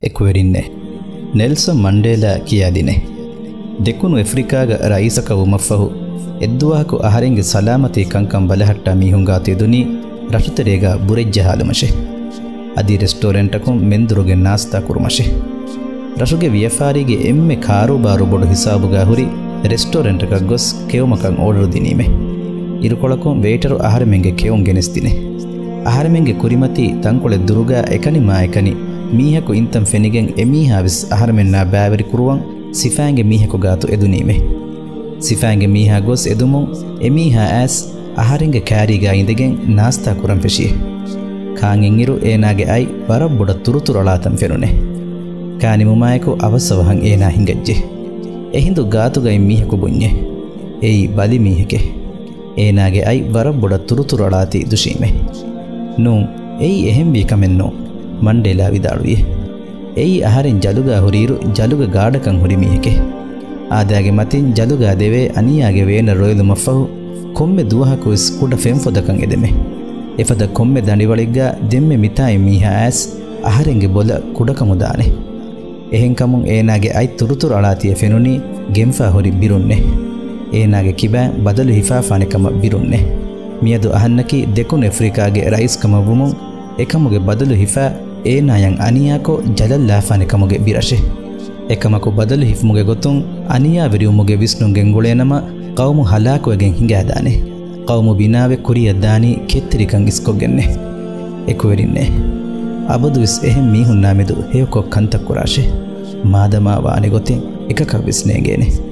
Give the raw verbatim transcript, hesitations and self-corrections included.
އެކުވެރިންނޭ، ނެލްސަން މަންޑޭލާ ކިޔާދިނޭ، ދެކުނު އެފްރިކާގަ ރައީސަކަށް ވުމަށްފަހު އެއްދުވަހަކު އަހަރެންގެ ސަލާމަތީ ކަންކަން ބަލަހައްޓާ މީހުން ގާތު އެދުނީ ރަށުތެރޭގަ ބުރެއްޖަހާލުމަށޭ. އަދި ރެސްޓޯރެންޓަކުން މެންދުރުގެ ނާސްތާ ކުރުމަށޭ. ރަށުގެ ވިޔަފާރީގެ އެންމެ ކާރޫބާރޫ ބޮޑު ހިސާބުގަ ހުރި ރެސްޓޯރެންޓަކަށް ގޮސް ކެއުމަކަށް އޯޑަރު ދިނީމޭ. އިރުކޮޅަކުން ވެއިޓަރު އަހަރެމެންގެ ކެއުން ގެނެސްދިނޭ. އަހަރެމެންގެ ކުރިމަތީ ތަންކޮޅެއް ދުރުގަ އެކަނިމާއެކަނި މީހަކު އިންތަން ފެނިގެން އެމީހާވެސް އަހަރެމެންނާ ބައިވެރިކުރުވަން ސިފައިންގެ މީހަކު ގާތު އެދުނީމޭ. ސިފައިންގެ މީހާ ގޮސް އެދުމުން އެމީހާ އައިސް އަހަރެންގެ ކާރީގަ އިނދެގެން ނާސްތާ ކުރަން ފެށިއޭ. ކާން އިންއިރު އޭނާގެ އަތް ވަރަށް ބޮޑަށް ތުރުތުރު އަޅާތަން ފެނުނޭ. ކާނިމުމާއެކު އަވަސްއަވަހަށް އޭނާ ހިނގައްޖެ. އެހިނދު ގާތުގައި މީހަކު ބުންޏޭ. އެއީ ބަލި މީހެކޭ. އޭނާގެ އަތް ވަރަށް ބޮޑަށް ތުރުތުރު އަޅާތީ ދުށީމޭ. ނޫން، އެއީ އެހެންވީ ކަމެއް ނޫން، މަންޑޭލާ ވިދާޅުވިއޭ. އެއީ އަހަރެން ޖަލުގާ ހުރިއިރު ޖަލުގަ ގާޑަކަށް ހުރި މީހެކޭ. އާދައިގެ މަތިން ޖަލުގާ ދެވޭ އަނިޔާގެ ވޭނަށް ރޮއެލުމަށްފަހު ކޮންމެ ދުވަހަކުވެސް ކުޑަ ފެންފޮދަކަށް އެދެމޭ. އެފަދަ ކޮންމެ ދަނޑިވަޅެއްގަ ދެންމެ މިތާއިން މީހާ އައިސް އަހަރެންގެ ބޮލަށް ކުޑަކަމުދާނެ. އެހެންކަމުން އޭނާގެ އަތް ތުރުތުރު އަޅާތީއަށް ފެނުނީ ގެންފާ ހުރި ބިރުންނޭ. އޭނާގެ ކިބައިން ބަދަލު ހިފާފާނެ ކަމަށް ބިރުންނޭ. މިއަދު އަހަންނަކީ ދެކުނު އެފްރިކާގެ ރައީސްކަމަށް ވުމުން އެކަމުގެ ބަދަލު ހިފާ އޭނާޔަށް އަނިޔާކޮށް ޖަލަށް ލާފާނެ ކަމުގެ ބިރަށޭ. އެކަމަކު ބަދަލު ހިފުމުގެ ގޮތުން އަނިޔާވެރިވުމުގެ ވިސްނުން ގެންގުޅޭނަމަ ޤައުމު ހަލާކުވެގެން ހިނގާދާނެ. ޤައުމު ބިނާވެ ކުރިއަށް ދާނީ ކެތްތެރިކަން އިސްކޮށްގެންނޭ. އެކުވެރިންނޭ، އަބަދުވެސް އެހެން މީހުންނާމެދު ހެޔޮކޮށް ކަންތައް ކުރާށޭ. މާދަމާ ވާނެ ގޮތެއް އެކަކަށްވެސް ނޭނގޭނެ.